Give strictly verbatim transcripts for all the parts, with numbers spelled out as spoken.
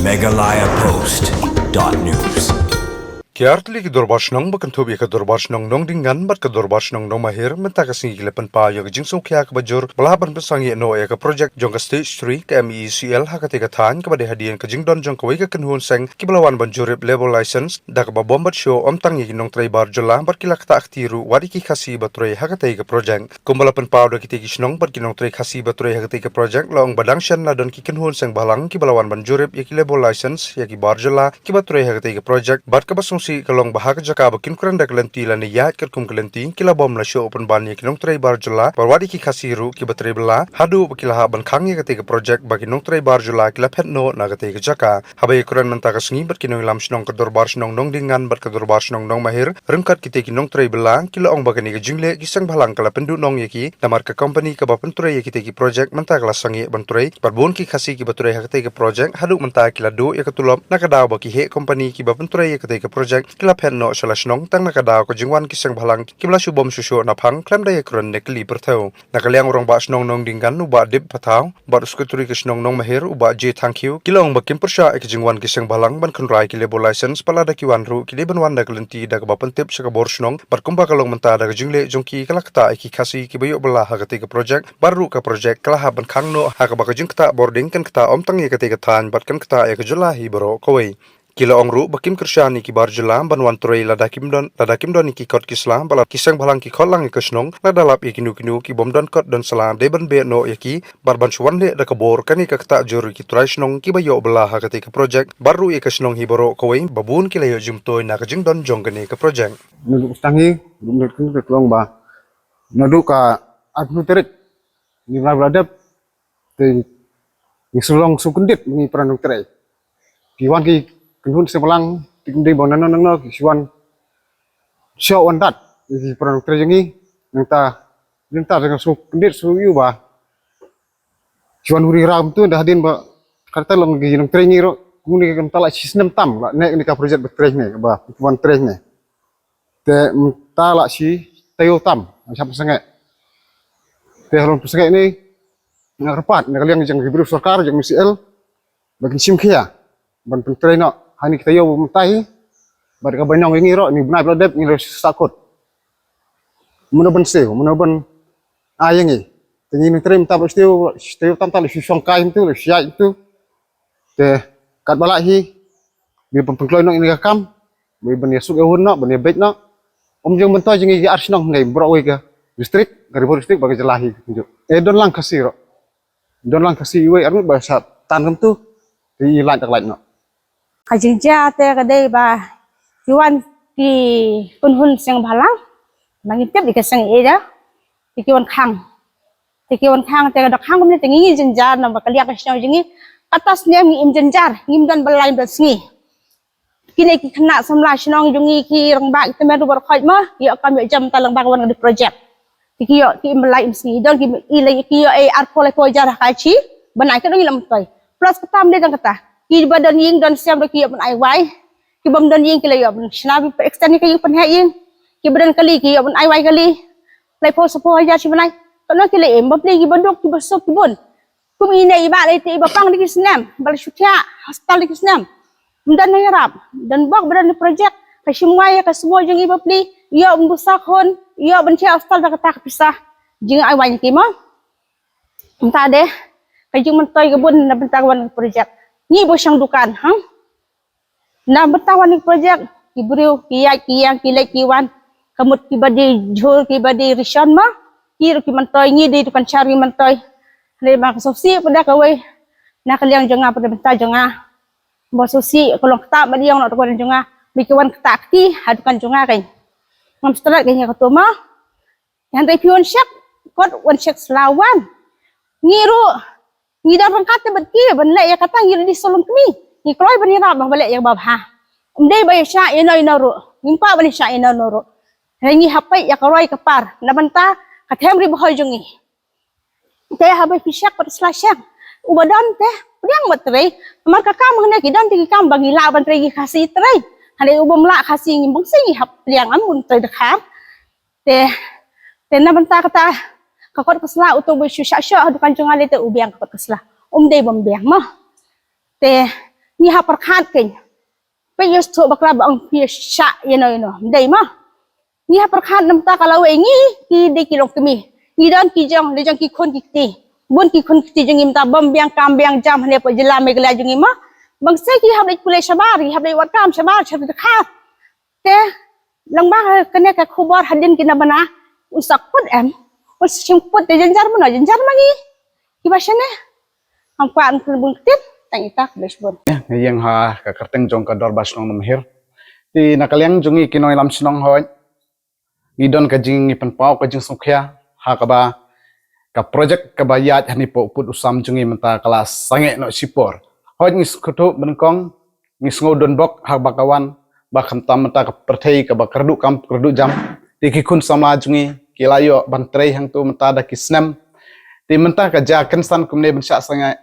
Meghalaya Post dot news. Ki artylli ki dorbar shnong ba kynthup ïa ka dorbar shnong Nongdingan bad ka dorbar shnong Nongmahir mynta ka sngi ki la pynpaw ïa ka jingsngewkhia kaba jur ba la ban pynsangeh noh ïa ka projek jong ka Stage three ka M E E C L ha katei ka thaiñ kaba dei hadien ka jingdon jong kawei ka kynhun seng kiba la wan ban jurip labour license da kaba bym bat shuh ym tang ïa ki nongtrei bar jylla bad ki la ktah kti ruh wat ïa ki Khasi ba trei ha katei ka projek. Kumba la pynpaw da kitei ki shnong bad ki nongtrei Khasi ba trei ha katei ka projek la ong ba dang shen la don ki kynhun seng bhalang kiba la wan ban jurip ïa ki labour license ïa ki bar jylla kiba trei ha katei ka projek bad kaba sngewsih ka long ba ha ka jaka ba kin kren da ka lynti lane ïaid katkum ka lynti ki la bym la shuh pynban ïa ki nongtrei bar jylla bad wat ïa ki Khasi ruh kiba trei bylla haduh ba ki la hap ban khang ïa katei ka projek ba ki nongtrei bar jylla ki la phet noh na katei ka jaka. Haba ïakren mynta ka sngi bad ki nongïalam shnong ka dorbar shnong Nongdingan bad ka dorbar shnong Nongmahir ryngkat kitei ki nongtrei bylla ki la ong ba kane ka jingleh ki seng bhalang ka la pynduhnong ïa ki namar ka kompani kaba pyntrei ïa kitei ki projek mynta ka la sangeh ban trei bad bun ki Khasi kiba trei ha katei ka projek haduh mynta ki la duh ïa ka tulop na ka daw ba ki heh kompani kiba pyntrei ïa katei ka projek ki la phet noh sha la shnong tang na ka daw ka jingwan ki seng bhalang kiba la shu bom shuh shuh na phang khlem da ïakren ne kylli pyrthew. Na ka liang u rangbah shnong Nongdingan u Bah Dip Pathaw bad u sekretari ka shnong Nongmahir u Bah J Thangkhiew ki la ong ba kim pyrshah ïa ka jingwan ki seng bhalang ban kynrai ki labour license pat lada ki wan ruh ki dei ban wan da ka lynti da kaba pyntip sha ka bor shnong bad kumba ka long mynta da ka jingleh jong ki ka la ktah ïa ki Khasi kiba ïoh bylla ha katei ka projek bad ruh ka projek ka la hap ban khang noh ha kaba ka jingktah bording kan ktah ym tang ïa katei ka thaiñ bad kan ktah ïa ka jylla hi baroh kawei. Ki la ong ruh ba kim kyrshan ïa ki bar jylla ban wan trei lada kim don lada kim don ïa ki kot ki sla bad lada ki seng bhalang ki khot lang ïa ka shnong lada lap ïa kino kino ki bym don kot don sla dei ban beh noh ïa ki bad ban shu wan leh da ka bor kane ka ktah jur ïa ki trai shnong kiba ïoh bylla ha katei ka projek bad ruh ïa ka shnong hi baroh kawei ba bun ki la ïoh jingmyntoi na ka jingdon jong kane ka projek. Naduh ka stang hi ruh naduh ka long ba naduh ka arphew tarik ni bla bla dep te ngi shu long shu kyndit ngi para nongtrei. Ki wan ki kynhun seng bhalang te kim dei ba nangno nangno ki shu wan shu wan dat ki para nongtrei jong ngi nangta nangta te ngi shu kyndit shu ïoh ba shu wan uri ram tu da hadien ba kata long ki nongtrei ngi ruh kumne ki kynta la shi snem tam la ne ni ka projek ba trei ne ba ki wan trei ne. Te mynta la shi taïew tam nga shah pynsangeh. Te halor pynsangeh ne nga kyrpad na ka liang jong ki briew sorkar jong M C L ba kin shim khia ban pyntrei noh ha kine ki taïew mynta hi bad ka bainong ïa ngi ruh ni bnai ba la dep ngi ruh sah kut. Mano ban siew mano ban ai ïa ngi te ngi nongtrei mynta ba la shi taïew tam ta la shi shong kai mynta la shi ïaid mynta. Te katba lah hi ba ban pynkloi noh ïa kane ka kam ba ban ïasuk ïahun noh ban ïabeit noh. Ym jong myntoi jong ngi ki ar shnong hynrei baroh kawei ka district ka Ri Bhoi district bad ka jylla hi. E don lang Khasi ruh don lang Khasi iwei ar ngut ba shah tan kumtu te i lait da ka lait noh. Ka jingjia te ka dei ba ki wan ki kynhun seng bhalang ba ngim tip ïa ka seng ïa te ki wan khang te ki wan khang te ka da khang kumne te ngi jingjia namar ka liang ka shnong jong ngi kata snem ngi im jingjia ngim don ba lai don sngi. Kine ki khynnah samla shnong jong ngi ki rangbah ki tymmen ruh baroh khoit ma ïoh kam ïoh jam ta lang ba ka wan ka dei projek. Te ki ïoh ki im ba lai im sngi don ki i lei ki ïoh ei arphew laiphew hajar ha ka shi bnai ka dei ngi la myntoi. Plus kata ym dei tang kata kiba don ïing don sem ruh ki ïoh ban ai wai. Ki bym don ïing ki la ïoh ban shna ba extend ïa ka ïing pynheh ïing. Kiba don kali ki ïoh ban ai wai kali laiphew saphew hajar shi bnai. Katno ki la im bapli kiba duk kiba suk ki bun. Kum ine i bah lei te i ba pang da ki snem ba la shu thiah hospital da ki snem. Ym don na ïarap don bok ba don na projek ka shim wai ïa ka sboh jong i bapli ïoh ban busa khun ïoh ban thiah hospital da kata ka pisa. Jing ai wai na ki mo. Mynta de ka jingmyntoi ka bun na bynta ka wan ka projek. Ngi ba shong dukan ha na bynta wan ka projek ki briew ki ïaid ki ïeng ki leit ki wan. Ka mut kiba dei jhur kiba dei rishon ma ki ruh ki myntoi ngi dei dukan shar ngi myntoi. Hynrei ba ka sngewsih pada kawei na ka liang jong nga pada bynta jong nga. Ba sngewsih ka long kata ba liang na dukan jong nga ba ki wan kata kti ha dukan jong nga kan. Ngam stret kan ïa ka tu ma. Hynrei phi wan shek kot wan shek sla wan. Ngi ruh ngi dang ryngkat te bad ki ban leh ïa kata ngi ruh dei solum kmie. Ngi kloi ban ïarap ba leh ïa kaba bha. Ym dei ba ïa shah ïa no ïa no ruh ngim kwah ban ïa shah ïa no ïa no ruh. Hynrei ngi hap peit ïa ka roi ka par na bynta ka them Ri Bhoi jong ngi. Te haba phi shek bad sla shek uba don te pdiang bad trei. Namar ka kam hangne ki don te ki kam ba ngi lah ban trei ki Khasi trei. Hynrei uba ym lah Khasi ngi bang si ngi hap pdiang am un trei dkhar. Te te na bynta kata ka kot ka sla uto ba shu shah shoh ha dukan jong nga lei te u biang ka kot ka sla. Um dei bym biang mo. Te Ngi ha pyrkhat kein. Peit ïa u stuk bakla ba ong phi shah ïa no ïa no. Dei ma. Ngi ha pyrkhat namar ta ka lawei ngi ki dei ki longkmie. Ngi don ki jong, dei jong ki khun ki kti. Bun ki khun ki kti jong ngi mynta bym biang kam biang jam hangne hapoh jylla Meghalaya jong ngi ma. Bang se ki hap leit pule shabar, ki hap leit wad kam shabar, shabar dkhar. Te lang ba kane ka khubor hadien ki na bana un sa kut em. Un sa shim kut te jynjar mano, jynjar ma ngi. Kiba shane. Ham kwah un kren bun ktit, tang ita ka bishbun. Ngi ïeng ha ka kyrteng jong ka Dorbar Shnong Nongmahir. Te na ka liang jong ngi ki nongïalam shnong hoi. Ngi don ka jing ngi pynpaw ka jingsngewkhia ha kaba ka project kaba ïaid hani poh pud u sam jong ngi mynta ka la sangeh noh shipor. Hoi ngi sngewthuh banyngkong ngi sngew donbok ha ba ka wan ba khamtam mynta ka pyrthei kaba kyrduh kam kyrduh jam. Te ki khun samla jong ngi ki la ïoh ban trei hangtu mynta da ki snem. Te mynta ka ja kynsan kumne ban shah sangeh.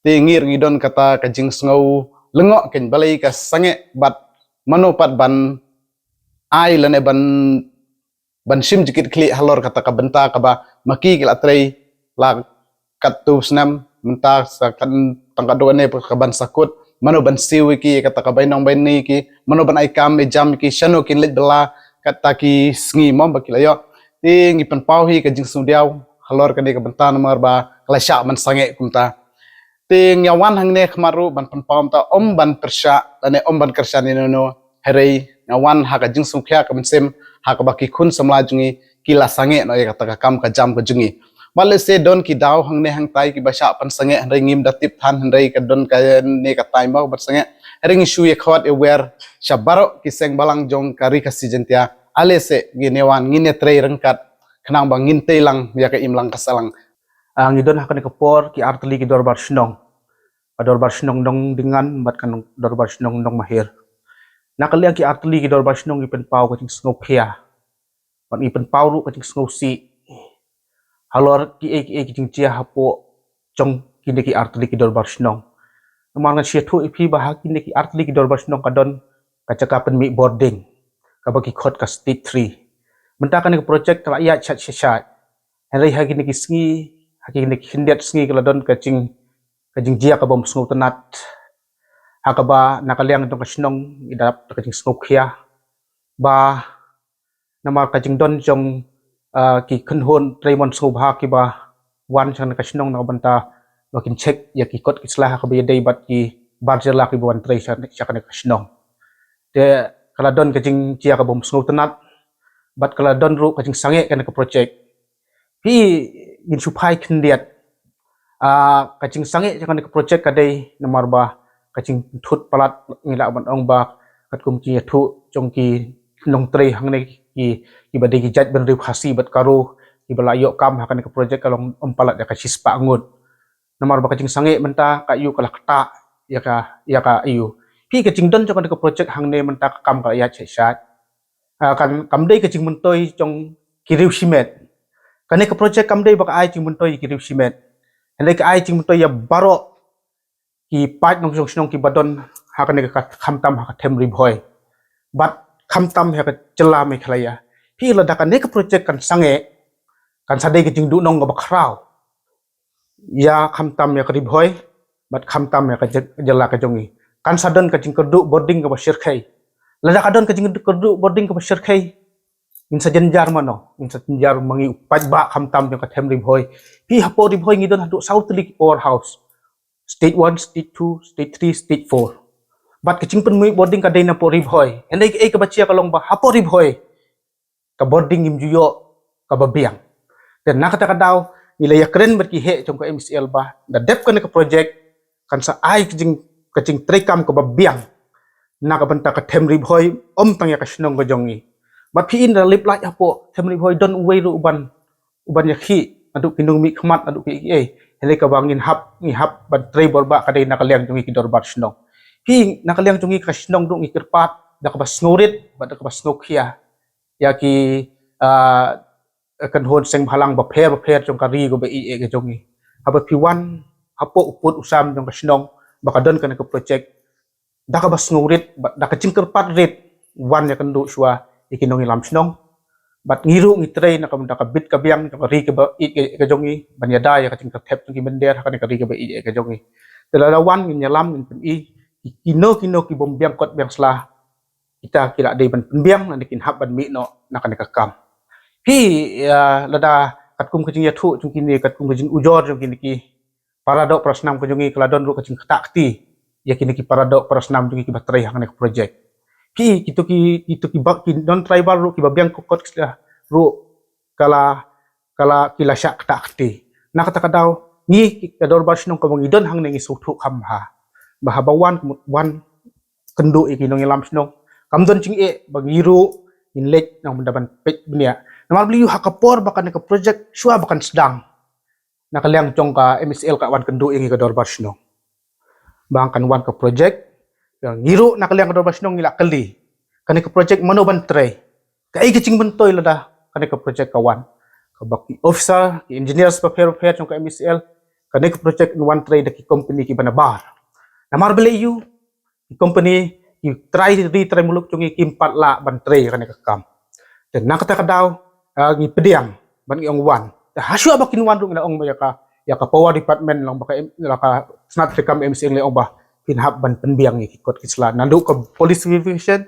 Te ngi ruh ngi don kata ka jingsngew lyngngoh kein balei ka sangeh bad mano pat ban ai lane ban ban shim jingkit khlieh halor kata ka bynta kaba ma ki ki la trei la katto snem mynta sa kan tang katto kane ka ban sa kut mano ban siew ïa ki kata ka bainong baini ki mano ban ai kam ïa jam ïa ki shano kin leit bylla kata ki sngi mo ba ki la ïoh. Te ngi pynpaw hi ka jingsngewdiaw halor kane ka bynta namar ba ka la shah ban sangeh kumta. Te ngi wan hangne khmat ruh ban pynpaw mynta ym ban pyrshah lane ym ban kyrshan ïa no no. Hynrei ngi wan ha ka jingsngewkhia ka mynsiem ha kaba ki khun samla jong ngi ki la sangeh noh ïa kata ka kam ka jam ka jong ngi. Bad lehse don ki daw hangne hangtai kiba shah pynsangeh hynrei ngim da tip than hynrei ka don kane ka taim ba ban sangeh. Hynrei ngi shu ïa khot ïa wer sha baroh ki seng balang jong ka Ri Khasi Jaintia. Lehse ngi ne wan ngi ne trei ryngkat khnang ba ngin tei lang ïa ka imlang ka sahlang. Ah, ngi don ha kane ka por ki artylli ki dorbar shnong. Ka dorbar shnong Nongdingan bad ka nong- dorbar shnong Nongmahir. Na ka liang ki artylli ki dorbar shnong ngi pynpaw ka jingsngewkhia. Bad ngi pynpaw ruh ka jingsngewsih halor kiei kiei ki jingjia hapoh jong kine ki artylli ki dorbar shnong. Namar ngan sngewthuh ïa phi ba ha kine ki artylli ki dorbar shnong ka don ka jaka pynmih boarding kaba ki khot ka stage three. Mynta kane ka project ka la ïaid shat shat shat. Hynrei ha kine ki sngi, ha kine ki khyndiat sngi ka la don ka jing ka jingjia ka bym sngewtynnat. Ha kaba na ka liang jong ka shnong ngi dap da ka jingsngewkhia ba namar ka jingdon jong, ah, ki kynhun trei mon sngewbha kiba wan sha kane ka shnong na ka bynta ba kin check ïa ki kot ki sla ha kaba ïadei bad ki bar jylla kiba wan trei sha, sha kane ka shnong. Te ka la don ka jingjia ka bym sngewtynnat bad ka la don ruh ka jingsangeh kane ka project. Phi ngin shu phai khyndiat. Ah, ka jingsangeh jong kane ka project ka dei namar ba ka jingthut palat ngi lah ban ong ba katkum ki ïathuh jong ki nongtrei hangne ki kiba dei ki jait bynriew Khasi bad Garo kiba la ïoh kam ha kane ka project ka long ym palat ïa ka shispah ngut. Namar ba ka jingsangeh mynta ka ïu ka la ktah ïa ka ïa ka ïu. Phi ka jingdon jong kane ka project hangne mynta ka kam ka la ïaid shat shat. Ah, kan kam dei ka jingmyntoi jong ki riew shimet. Kane ka project kam dei ba ka ai jingmyntoi ïa ki riew shimet. Hynrei ka ai jingmyntoi ïa baroh ki paid nongshong shnong kiba don ha kane ka khamtam ha ka them Ri Bhoi. Bad khamtam ha ka jylla Meghalaya. Phi lada kane ka project kan sangeh kan sa dei ka jingduhnong kaba khraw. Ïa khamtam ïa ka Ri Bhoi bad khamtam ïa ka jylla ka jong ngi. Kan sa don ka jingkyrduh boarding kaba shyrkhei. Lada ka don ka jingkyrduh boarding kaba shyrkhei ngin sa jynjar mano, ngin sa jynjar ma ngi u paidbah khamtam jong ka them Ri Bhoi. Phi hapoh Ri Bhoi ngi don haduh saw tylli ki powerhouse. Stage one, stage two, stage three, stage four. Bad ka jingpynmih boarding ka dei na poh Ri Bhoi. Hynrei kaei kaba jia ka long ba hapoh Ri Bhoi ka boarding ngim ju ïoh kaba biang. Te na kata ka daw ngi la ïakren bad ki heh jong ka M C L ba da dep kane ka project kan sa ai ka jing ka jingtreikam kaba biang na ka bynta ka them Ri Bhoi ym tang ïa ka shnong ka jong ngi. Bad phi in da lip lait hapoh them Ri Bhoi don uwei ruh uban uban ïakhih naduh ki nongmihkhmat naduh ki ei. Hynrei kaba ngin hap ngi hap ban trei bor ba ka dei na ka liang jong ngi ki dorbar shnong. Phi na ka liang jong ngi ka shnong ruh ngi kyrpad da kaba sngewrit bad da kaba sngewkhia ïa ki, ah, kynhun seng bhalang bapher bapher jong ka ri kaba ïeit ka jong ngi. Haba phi wan hapoh u pud u sam jong ka shnong ba ka don kane ka project da kaba sngewrit bad da ka jingkyrpad rit wan ïakynduh shuwa ïa ki nongïalam shnong. Bad ngi ruh ngi trei na ka bynta ka bit ka biang jong ka ri kaba ïeit ka jong ngi ban ïada ïa ka jingkyrthep jong ki mynder ha kane ka ri kaba ïeit ka jong ngi. Te lada wan ngin ïalam ngin pyni Ki, kino, kino ki bym biang kot biang sla, kita ki la dei ban pynbiang, lane kin hap ban mih noh na kane ka kam. Phi, ah, lada katkum ka jingïathuh jong kine, katkum ka jingujor jong kine ki para doh para snam ka jong ngi, ka la don ruh ka jingktah kti ïa kine ki para doh para snam jong ngi kiba trei ha kane ka project. Phi, kito ki, kito ki ba, ki non-tribal ruh kiba biang kot sla ruh ka la, ka la, ki la shah ktah kti. Na kata ka daw, ngi ki, ka dorbar shnong kaba ngi don hangne ngi sngewthuh kham bha ba haba wan, wan kynduh ïa ki nongïalam shnong, kam don jingeh ba ngi ruh ngin leit na ka bynta ban peit bniah. Namar balei ïoh ha ka por ba kane ka project shuwa ba kan sdang, na ka liang jong ka M S L ka wan kynduh ïa ngi ka dorbar shnong ba kan wan ka project. Ngi ruh na ka liang ka dorbar shnong ngi la kylli, kane ka project mano ban trei? Kaei ka jingmyntoi lada kane ka project ka wan? Kaba ki officer, ki engineers bapher bapher jong ka M S L, kane ka project yn wan trei da ki company kiba nabar. Namar balei ïoh ki company, ki trai ri trai muluk jong ngi kim pat lah ban trei kane ka kam. Te na kata ka daw, ah, ngi pdiang ban ngi ong wan. Te hashuwa ba kin wan ruh ngi la ong ba ïa ka, ïa ka power department, la ong ba ka M-, la ka tnat treikam M S L ngi la ong ba kin hap ban pynbiang ïa ki kot ki sla, naduh ka police verification,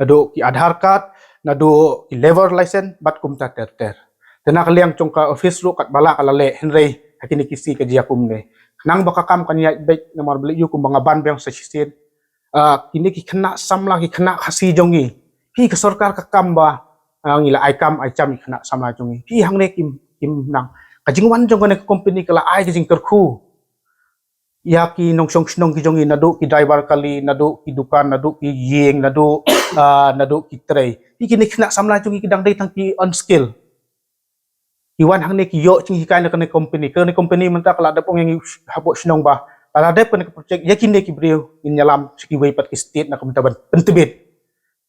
naduh ki Aadhaar card, naduh ki labour license bad kumta ter ter. Te na ka liang jong ka office ruh katba lah ka la leh, hynrei ha kine ki sngi ka jia kumne. Khnang ba ka kam kan ïaid beit, namar balei ïoh kumba nga ban biang sa shisien, ah, kine ki khynnah samla, ki khynnah Khasi jong ngi, phi, ka sorkar ka kam ba, ah, ngi la ai kam ai jam ïa ki khynnah samla jong ngi, phi, hangne kim, kim nang. Ka jingwan jong kane ka company ka la ai ka jingkyrkhu ïa ki nongshong shnong ki jong ngi, naduh ki driver kali, naduh ki dukan, naduh ki ïing, naduh, ah, naduh ki trei. Phi, kine ki khynnah samla jong ngi ki dang dei tang ki unskilled. Ki wan hangne ki ïoh jinghikai na kane company. Kane company mynta ka la dep ong ïa ngi hapoh shnong ba lada dep kane ka project, ïa kine ki briew ngin ïalam sha kiwei pat ki state na ka bynta ban pyntbit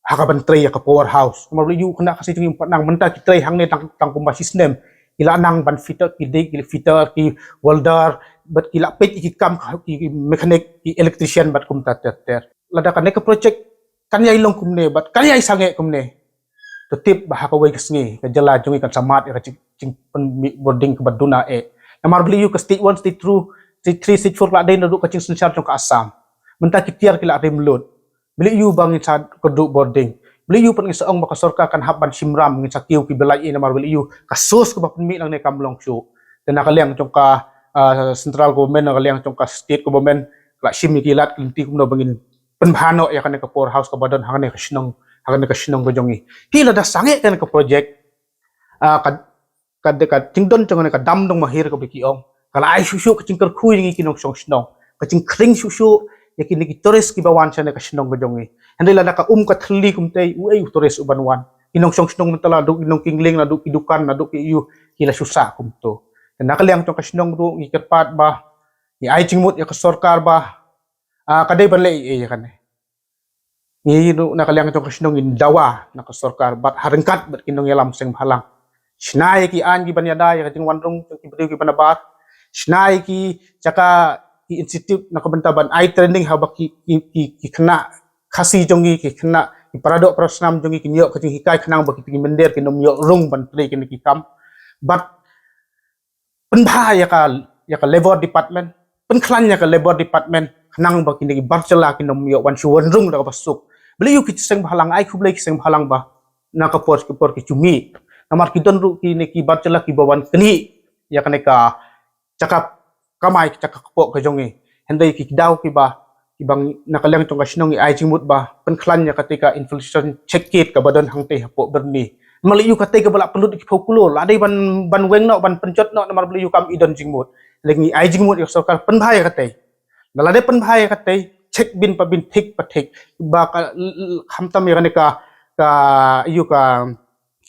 ha ka ban trei ïa ka powerhouse. Namar balei ïoh khynnah Khasi jong ngi ym pat nang, mynta ki trei hangne tang, tang kumba shisnem. Ki la nang ban fitter, ki dei ki fitter, ki welder, bad ki la peit ki kam ki, ki mechanic, ki electrician bad kumta ter ter. Lada kane ka project kan ïai long kumne bad kan ïai sangeh kumne, to tip ba ha kawei ka sngi ka jylla jong ngi kan sa mad ïa ka jing, jingpynmih bording kaba duna eh. Namar balei ïoh ka stage one, stage two, stage three, stage four ka la dei naduh ka jingsynshar jong ka Assam. Mynta ki tiar ki la rim lut. Balei ïoh ba ngin sa kyrduh bording? Balei ïoh pat ngin sa ong ba ka sorkar kan hap ban shim ram, ngin sa kiew kiba lait eh, namar balei ïoh ka source kaba pynmih nangne kam long shuh? Te na ka liang jong ka, ah, central government, na ka liang jong ka state government, ka la shim ïa ki lad ki lynti kumno ba ngin pynbha noh ïa kane ka powerhouse kaba don hangne ka shnong, hangne ka shnong ka jong ngi. Phi, lada sangeh kane ka project, ah, ka, ka, ka jingdon jong kane ka dam Nongmahir kaba ki ong, ka la ai shuh shuh ka jingkyrkhu ïa ngi ki nongshong shnong, ka jingkhring shuh shuh ïa kine ki tourist kiba wan shane ka shnong ka jong ngi. Hynrei lada ka um ka thylli kumtei, uei u tourist u ban wan? Ki nongshong shnong mynta, naduh ki nongkingling, naduh ki dukan, naduh ki ïew, ki la shu sah kumto. Te na ka liang jong ka shnong ruh ngi kyrpad ba ngi ai jingmut ïa ka sorkar ba, ah, ka dei ban leh ei ei ïa kane. Ngi ruh na ka liang jong ka shnong ngin dawa na ka sorkar bad ha ryngkat bad ki nongïalam seng bhalang. Shna ïa ki aiñ kiban ïada ïa ka jingwan rung jong ki briew kiba nabar. Shna ïa ki jaka, ki institute na ka bynta ban ai training haba ki, ki, ki, ki khynnah Khasi jong ngi, ki khynnah, ki para doh para snam jong ngi kin ïoh ka jinghikai khnang ba kita ki mynder kin ym ïoh rung ban trei kine ki kam. Bad pynbha ïa ka, ïa ka labour department, pynkhlaiñ ïa ka labour department khnang ba kine ki bar jylla kin ym ïoh wan shu wan rung da kaba suk. Balei ïoh ki seng bhalang, ai khublei ki seng bhalang ba na ka por ka por ki ju mih. Namar ki don ruh kine ki bar jylla kiba wan knieh ïa kane ka jaka kamai, ka jaka kpoh ka jong ngi. Hynrei ki daw kiba, kiba ngi, na ka liang jong ka shnong ngi ai jingmut ba pynkhlaiñ ïa katei ka infiltration check gate kaba don hangtei hapoh Byrni. Namar lei ïoh katei kaba la pynlut da ki phew klur, la dei ban, ban weng noh, ban pynjot noh, namar balei ïoh kam i don jingmut. Lei ngi ai jingmut ïa ka sorkar pynbha ïa katei. Lada dei pynbha ïa katei, check bin pa bin, thik pa thik. Ba ka, l-, l-, khamtam ïa kane ka, ka, ïoh ka,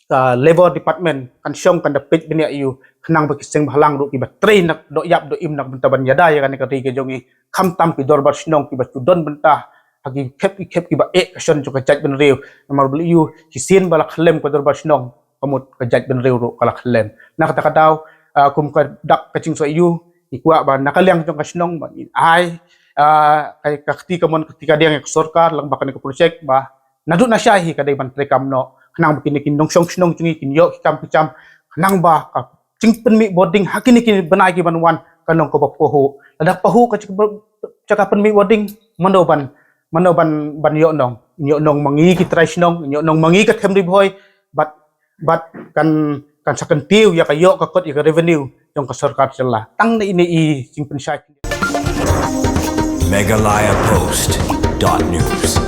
ka labour department kan shong kan da peit bniah ïa u, khnang ba ki seng bhalang ruh kiba trei na doh ïap doh im na ka bynta ban ïada ïa kane ka ri ka jong ngi, khamtam ki dorbar shnong kiba shu don bynta ha ki khep ki khep kiba eh ka shon jong ka jaitbynriew. Namar balei ïoh, shisien ba la khyllem ka dorbar shnong, ka mut ka jaitbynriew ruh ka la khyllem. Na kata ka daw, ah, kum ka dak ka jingsngew ïoh, ngi kwah ba na ka liang jong ka shnong ba ngin ai, ah, ka, ka kti kamon ka kti kadiang ïa ka sorkar lyngba kane ka project ba naduh nashai hi ka dei ban treikam noh, khnang ba kine ki nongshong shnong jong ngi kin ïoh ki kam ki jam, khnang ba ka jingpynmih bording ha kine ki bnai ki ban wan kan long kaba pahuh. Lada pahuh ka jaka, jaka pynmih bording, Mano ban, mano ban, ban ïoh nong. Ïoh nong ma ngi ki trai shnong, ïoh nong ma ngi ka them Ri Bhoi, bad, bad kan, kan sa kyntiew ïa ka ïoh ka kot ïa ka revenue jong ka sorkar jylla. Tang na ine i jingpynshai. Meghalaya Post dot news.